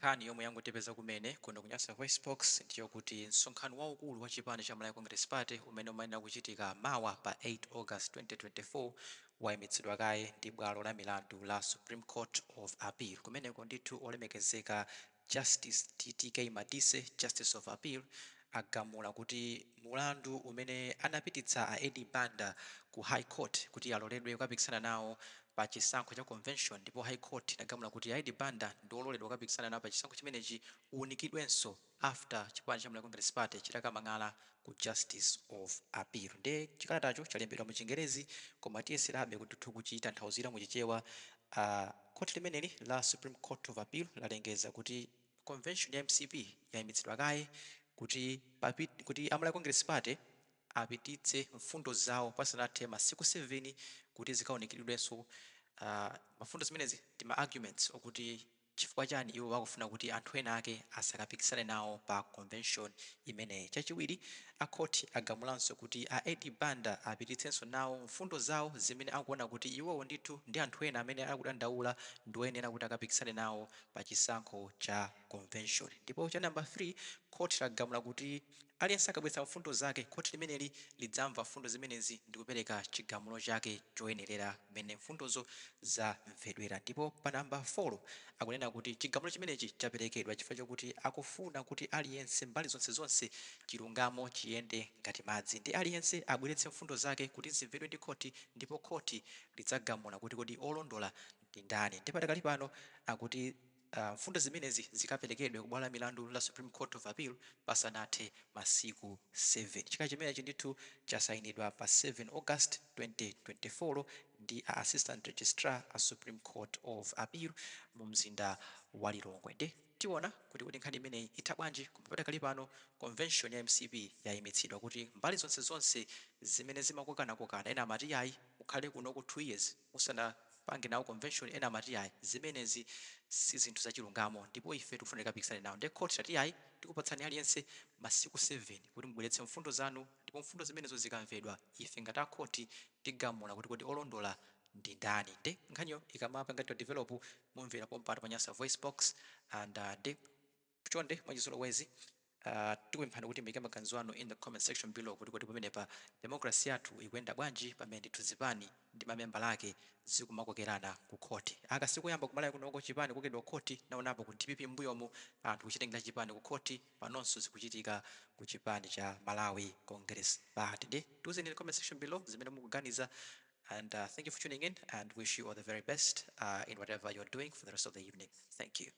Nkhani yomwe yangotipeza kumene kuno ku Nyasa Voice Box ndiyokuti msonkhano waukulu wa chipani cha Malawi Congress Party umene umayenera kuchitika mawa pa 8 August 2024 wayimitsidwa kaye ndi bwalo la milandu la Supreme Court of Appeal. Kumeneko ndithu olemekezeka Justice TTK Madise, Justice of Appeal, agamula kuti mulandu umene anapititsa a Eddie Banda ku High Court kuti aloledwe kukapikisana nawo pa chisankho cha convention, ndipo High Court inagamula kuti Eddie Banda ndi ololedwa kukapikisana nawo pa chisankho chimenechi, uwunikidwenso after chipani cha Malawi Congress Party chitakamang'ala ku Justice of Appeal. Nde chikalatacho chalembedwa mu Chingerezi, koma tiyeserabe kuti kuchitanthauzira muchichewa. Khoti limeneli la Supreme Court of Appeal lalengeza kuti convention ya MCP yayimitsidwa kaye kuti a Malawi Congress Party apititse mfundo zawo pasanathe masiku 7 kuti zikaunikiridwenso. Mafundo zimenezi ndi ma arguments okuti chifukwa chani iwo akufuna kuti anthu ena ake asakapikisane nawo pa convention imeneyi. Chachiwiri, akhoti agamulanso kuti a Eddie Banda apititsenso nawo mfundo zawo zimene akuona kuti iwowo ndithu ndi anthu ena amene akudandaula ndi oyenera kuti akapikisane nawo pa chisankho cha convention. Ndipo cha number 3, khoti lagamula kuti aliyense akabweretsa mfundo zake, khoti limeneli lidzamva mfundo zimenezi ndi kupereka chigamulo chake choyenerera mmene mfundozo zamvedwera. Ndipo pa namba 4 akunena kuti chigamulo chimenechi chaperekedwa chifukwa chokuti akufuna kuti aliyense, mbali zonse zonse, chilungamo chiyende ngati madzi, ndi aliyense abweretse mfundo zake kuti zimvedwe ndi khoti, ndipo khoti lidzagamula kuti kodi olondola ndi ndani. Ndipo pakali pano akuti mfundo zimenezi zikaperekedwe ku bwalo la milandu la Supreme Court of Appeal pasanathe masiku 7. Chikalata chimenechi ndithu chasayinidwa pa 7 August 2024 ndi a Assistant Registrar a Supreme Court of Appeal mu mzinda wa Lilongwe. Ndi tiona kuti nkhani imeneyi itha bwanji, koma padakali pano convention ya MCP yayimitsidwa kuti mbali zonse zonse zimene zimakokanakokana, ena amati ayi, mukhale kuno ku 2 years musanapange nawo convention, ena amati ayi, zimenezi si zinthu zachilungamo ndipo ife tikufuna tikapikisane nawo, ndiye khoti lati ayi, tikupatsani aliyense masiku 7 kuti mubweretse mfundo zanu, ndipo mfundo zimenezo zikamvedwa, ife ngati akhoti tigamula kuti kodi olondola ndi ndani. Nde nkhaniyo ikamapanga develop, mumvera pompano pa Nyasa Voice Box. And ndi chonde, mwachizolowezi, tikupemphani kuti muyike maganizo anu in the comment section below kuti pamenepa democracy yathu ikuyenda bwanji, pamene ndithu zipani ndi mamembala ake zikumakokerana ku khoti? Aka sikuyamba kumalawi kunoko chipani kukokedwa ku khoti. Naonapo ku DPP mbuyomu anthu kuchitengera chipani ku khoti, panonso zikuchitika ku chipani cha Malawi Congress Party. Ndi tiuzeni in the comment section below zimene mukuganiza. And thank you for tuning in and wish you all the very best in whatever you're doing for the rest of the evening. Thank you.